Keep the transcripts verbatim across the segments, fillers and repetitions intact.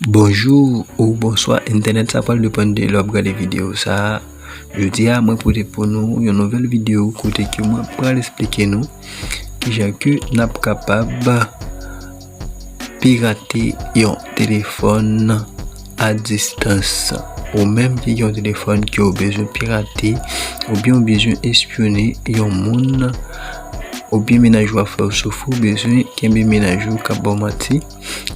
Bonjou ou bonswa entènèt, sa pral depann de lè w ap gade videyo sa a. Jodi a, mwen pote pou nou yon nouvèl videyo kote ke mwen pral esplike nou kijan ke n ap kapab pirate yon telefòn a distans. Ou menm ki gen yon telefòn ke w bezwen pirate, oubyen w bezwen espyone yon moun, oubyen mennaj ou ap fè w soufri, ou bezwen kenbe mennaj ou k ap ba w manti,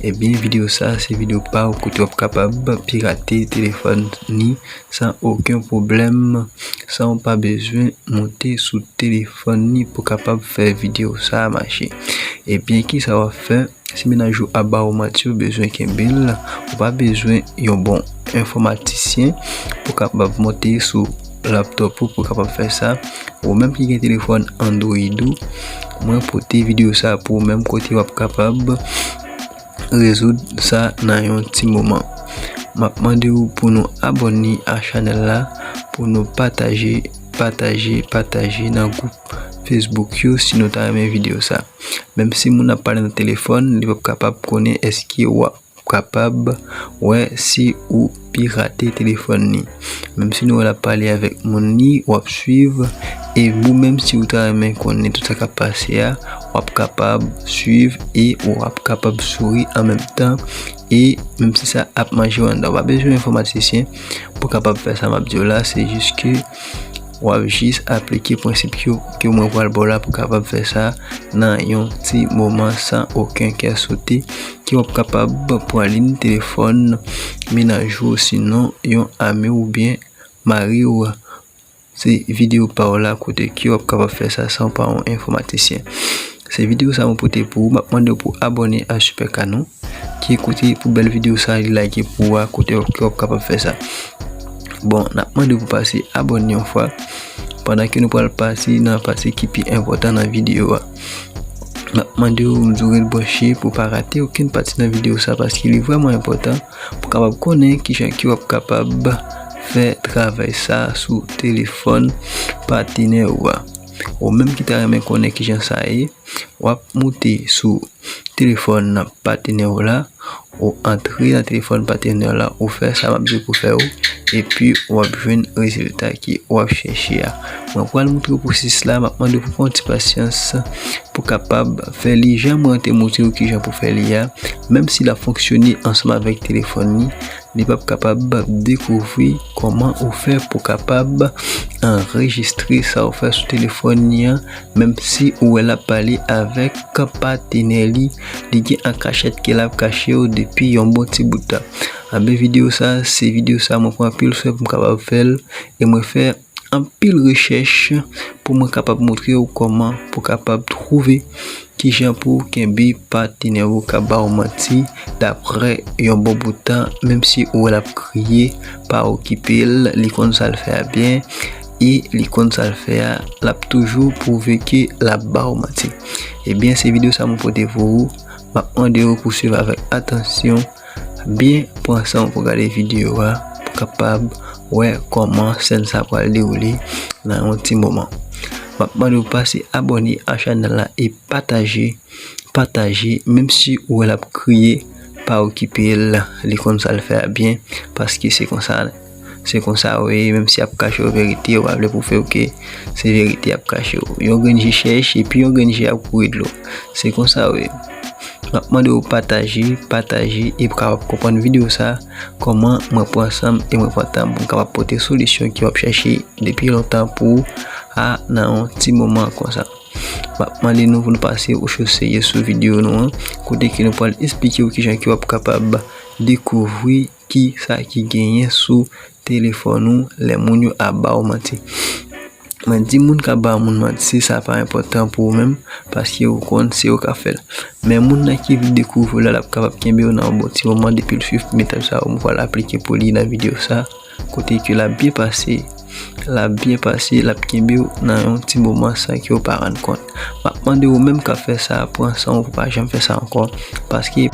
ebyen, videyo sa a se videyo pa w kote w ap kapab pirate telefòn ni san okenn pwoblèm, san w pa bezwen monte sou telefòn ni pou kapab fè videyo sa a mache. Ebyen, kisa w ap fè? Si mennaj ou ap ba w manti, ou bezwen kenbe l, ou pa bezwen yon bon enfòmatisyen pou kapab monte sou laptòp ou pou kapab fè sa. Ou menm ki gen telefòn Android ou, mwen pote videyo sa pou ou menm kote w ap kapab rezoud sa nan yon ti moman. M ap mande w pou nou abòne a chanèl la, pou nou pataje, pataje, pataje nan gwoup Facebook yo si nou ta renmen videyo sa. Menm si moun ap pale nan telefòn, li p ap kapab konnen èske w ap kapab wè si ou pirate telefòn ni. Menm si nou wè l ap pale avèk moun ni, w ap swiv, e ou menm si ou ta renmen konnen tout sa k ap pase a, w ap kapab swiv e w ap kapab souri an menm tan. E menm si sa ap manje w anndan, w pa bezwen enfòmatisyen pou kapab fè sa m ap di w la, se jis ke w ap jis aplike prensip yo ke mwen pral ba w la pou kapab fè sa nan yon ti moman san okenn kè sote, ke w ap kapab pran liy telefòn mennaj ou, sinon yon ami w oubyen mari w. Se videyo pa w la kote ke w ap kapab fè sa san w pa yon enfòmatisyen. Se videyo sa mwen pote pou ou. M ap mande w pou abòne a Super Canon, ki kote pou bèl videyo sa li like pou ou a, kote ke w ap kapab fè sa. Bon, n ap mande w pou pase abòne yon fwa, pandan ke nou pral pase nan pati ki pi enpòtan nan videyo a. M ap mande w toujou ret branche pou w pa rate okenn pati nan videyo sa, paske li vrèman enpòtan pou w kapab konnen kijan ke w ap kapab fè travay sa sou telefòn patenè ou a. Ou menm ki ta renmen konnen kijan sa ye, w ap moute sou telefòn patenè w la, ou antre nan telefòn patenè w la, ou fè sa m ap di w pou fè w, epi w ap jwenn rezilta ke w ap chèche a. Mwen pral moutre w pwosesis la, m ap mande w pou pran yon ti pasyans pou kapab fè li jan mwen te moutre w kijan pou fè li a, menm si l ap fonksyone ansanm avèk telefòn ni, li p ap kapab dekouvri kòman ou fè pou kapab anrejistre sa w fè sou telefòn ni an, menm si ou wè l ap pale avèk patenè li, li gen an kachèt ke l ap kache w depi yon bon ti bout tan. Anben, videyo sa, se videyo sa mwen pran anpil swen pou m kapab fè l, e mwen fè anpil rechèch pou mwen kapab moutre w kòman pou kapab twouve kijan pou w kenbe patenè w k ap ba w manti daprè yon bon bout tan, menm si ou wè l ap kriye, pa okipe l, li konn sa l fè a byen, e li konn sa l fè a, l ap toujou pwouve ke l ap ba w manti. Ebyen, se videyo sa mwen pote pou ou. M ap mande w pou swiv avèk atansyon, byen pran san w pou gade videyo a, pou kapab wè kòman sèn sa pral dewoule nan yon ti moman. M ap mande w pase abòne a chanèl la e pataje, pataje, menm si ou wè l ap kriye, pa okipe l, li konn sa l fè a byen, paske se konsa, se konsa w ye, menm si y ap kache w verite, yo pa vle pwouve w ke se verite y ap kache w. Yon grenn je chèch, epi yon grenn je ap kouri dlo. Se konsa w ye. M ap mande w pataje, pataje, e pou kapab konprann videyo sa, kòman mwen pran san m e mwen pran tan m pou m kapab pote solisyon ke w ap chèche depi lontan pou ou a nan yon ti moman konsa. M ap mande nou pou nou pase yon cho serye sou videyo nou an, kote ke nou pral esplike w kijan ke w ap kapab dekouvri kisa ki genyen sou telefòn ou lè moun yo ap ba w manti. Mwen di moun k ap ba moun manti, sa pa enpòtan pou ou menm, paske ou konn se yo k ap fè l. Men moun nan ki vle dekouvri w la, l ap kapab kenbe w nan yon bon ti moman depi l swiv metòd sa yo mwen pral aplike pou li nan videyo sa, kote ke l ap byen pase, l ap byen pase, l ap kenbe w nan yon ti moman san ke w pa rann kont. M ap mande ou menm k ap fè sa, pran san w pou pa janm fè sa ankò, paske